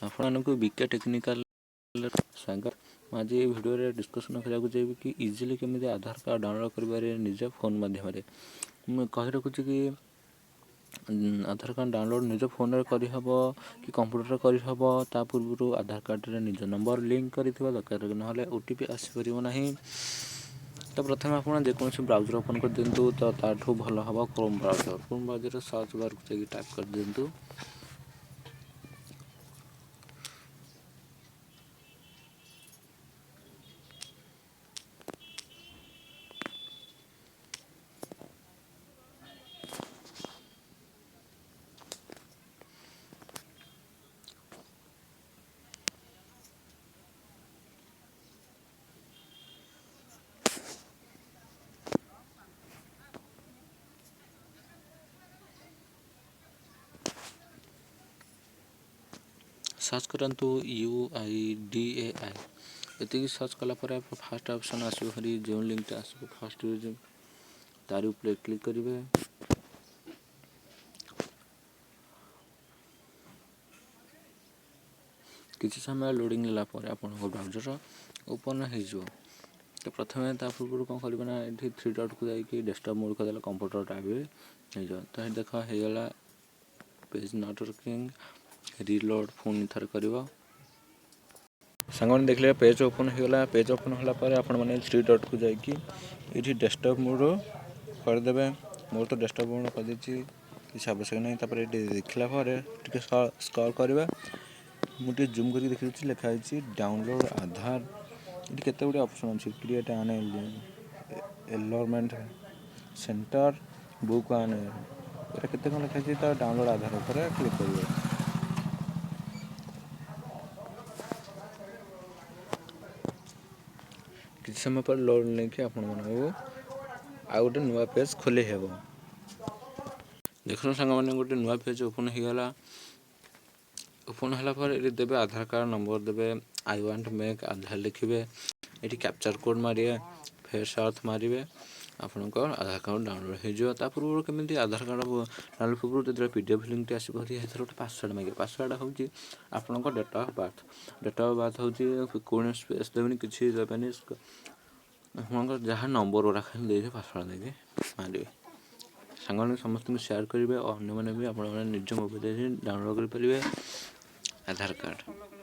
ଆପଣମାନଙ୍କୁ ବିକେ ଟେକ୍ନିକାଲ ସ୍ୱାଗତ। ମୁଁ ଆଜି ଏହି ଭିଡ଼ିଓରେ ଡିସ୍କସନ୍ କରିବାକୁ ଯିବି କି ଇଜିଲି କେମିତି ଆଧାର କାର୍ଡ଼ ଡାଉନଲୋଡ଼୍ କରିପାରିବେ ନିଜ ଫୋନ୍ ମାଧ୍ୟମରେ। ମୁଁ କହି ରଖୁଛି କି ଆଧାର କାର୍ଡ଼ ଡାଉନଲୋଡ଼୍ ନିଜ ଫୋନ୍ରେ କରିହେବ କି କମ୍ପ୍ୟୁଟରରେ କରିହେବ। ତା ପୂର୍ବରୁ ଆଧାର କାର୍ଡ଼ରେ ନିଜ ନମ୍ବର ଲିଙ୍କ୍ କରିଥିବା ଦରକାର, ନହେଲେ OTP ଆସିପାରିବ ନାହିଁ। ତ ପ୍ରଥମେ ଆପଣ ଯେକୌଣସି ବ୍ରାଉଜର୍ ଓପନ୍ କରିଦିଅନ୍ତୁ। ତ ତାଠୁ ଭଲ ହେବ କ୍ରୋମ୍ ବ୍ରାଉଜର୍। କ୍ରୋମ୍ ବ୍ରାଉଜର୍ରେ ସର୍ଚ୍ଚ ବାର୍କୁ ଯାଇକି ଟାଇପ୍ କରିଦିଅନ୍ତୁ। ସର୍ଚ୍ଚ କରନ୍ତୁ UIDAI। ଏତିକି ସର୍ଚ୍ଚ କଲା ପରେ ଫାର୍ଷ୍ଟ ଅପସନ୍ ଆସିବ ଭାରି। ଯେଉଁ ଲିଙ୍କଟା ଆସିବ ଫାର୍ଷ୍ଟ, ତାରି ଉପରେ କ୍ଲିକ୍ କରିବେ। କିଛି ସମୟ ଲୋଡ଼ିଂ ନେଲା ପରେ ଆପଣଙ୍କ ବ୍ରାଉଜର୍ ଓପନ୍ ହେଇଯିବ। ତ ପ୍ରଥମେ ତା ପୂର୍ବରୁ କ'ଣ କରିବେ ନା, ଏଠି ଥ୍ରୀ ଡଟ୍କୁ ଯାଇକି ଡେସ୍କଟପ୍ ମୋଡ଼୍ କରିଦେଲେ କମ୍ପ୍ୟୁଟର ଟାଇପ୍ ହେଇଯିବ। ତ ଏଠି ଦେଖ, ହେଇଗଲା। ପେଜ୍ not working, reload ପୁଣି ଥରେ କରିବ। ସାଙ୍ଗମାନେ, ଦେଖିଲେ ପେଜ୍ ଓପନ୍ ହେଇଗଲା। ପେଜ୍ ଓପନ୍ ହେଲା ପରେ ଆପଣମାନେ ଥ୍ରୀ ଡଟ୍କୁ ଯାଇକି ଏଇଠି ଡେସ୍କଟପ୍ ମୋଡ଼୍ କରିଦେବେ। ମୋର ତ ଡେସ୍କଟପ୍ ମୋଡ଼୍ କରିଦେଇଛି, କିଛି ଆବଶ୍ୟକ ନାହିଁ। ତାପରେ ଏଠି ଦେଖିଲା ପରେ ଟିକେ ସ୍କ୍ରଲ୍ କରିବା। ମୁଁ ଟିକେ ଜୁମ୍ କରିକି ଦେଖିଦେଉଛି, ଲେଖା ହେଇଛି ଡାଉନଲୋଡ଼୍ ଆଧାର। ଏଠି କେତେ ଗୁଡ଼ିଏ ଅପସନ୍ ଅଛି: create an enrollment center, book an, ଏଟା କେତେ କ'ଣ ଲେଖା ହେଇଛି। ତ ଡାଉନଲୋଡ଼୍ ଆଧାର ଉପରେ କ୍ଲିକ୍ କରିବେ। କିଛି ସମୟ ପରେ ଲୋଡ଼୍ ନେଇକି ଆପଣମାନଙ୍କୁ ଆଉ ଗୋଟେ ନୂଆ ପେଜ୍ ଖୋଲି ହେବ। ଦେଖନ୍ତୁ ସାଙ୍ଗମାନେ, ଗୋଟେ ନୂଆ ପେଜ୍ ଓପନ୍ ହେଇଗଲା। ଓପନ୍ ହେଲା ପରେ ଏଠି ଦେବେ ଆଧାର କାର୍ଡ଼ ନମ୍ବର ଦେବେ, "I want make Aadhaar" ଲେଖିବେ, ଏଠି କ୍ୟାପଚା କୋଡ଼୍ ମାରିବେ, ଫେଚ୍ ଅଥ୍ ମାରିବେ, ଆପଣଙ୍କ ଆଧାର କାର୍ଡ଼ ଡାଉନଲୋଡ଼୍ ହେଇଯିବ। ତା ପୂର୍ବରୁ କେମିତି ଆଧାର କାର୍ଡ଼ ଡାଉନଲୋଡ଼୍ ପୂର୍ବରୁ ଯେତେବେଳେ PDF ଲିଙ୍କଟି ଆସିବ, ସେଥିରେ ଗୋଟେ ପାସୱାର୍ଡ଼ ମାଗିବ। ପାସୱାର୍ଡ଼ ହେଉଛି ଆପଣଙ୍କ date of birth. Date of birth ହେଉଛି କୌଣସି ସ୍ପେସ୍ ଦେବେନି, କିଛି ଦେବେନି, ଆପଣଙ୍କର ଯାହା ନମ୍ବର ଗୁଡ଼ା ଖାଲି ଦେଇକି ପାସୱାର୍ଡ଼ ଦେଇକି ମାରିବେ। ସାଙ୍ଗମାନେ ସମସ୍ତଙ୍କୁ ସେୟାର କରିବେ ଓ ଅନ୍ୟମାନେ ବି ଆପଣମାନେ ନିଜ ମୋବାଇଲରେ ଡାଉନଲୋଡ଼୍ କରିପାରିବେ ଆଧାର କାର୍ଡ଼।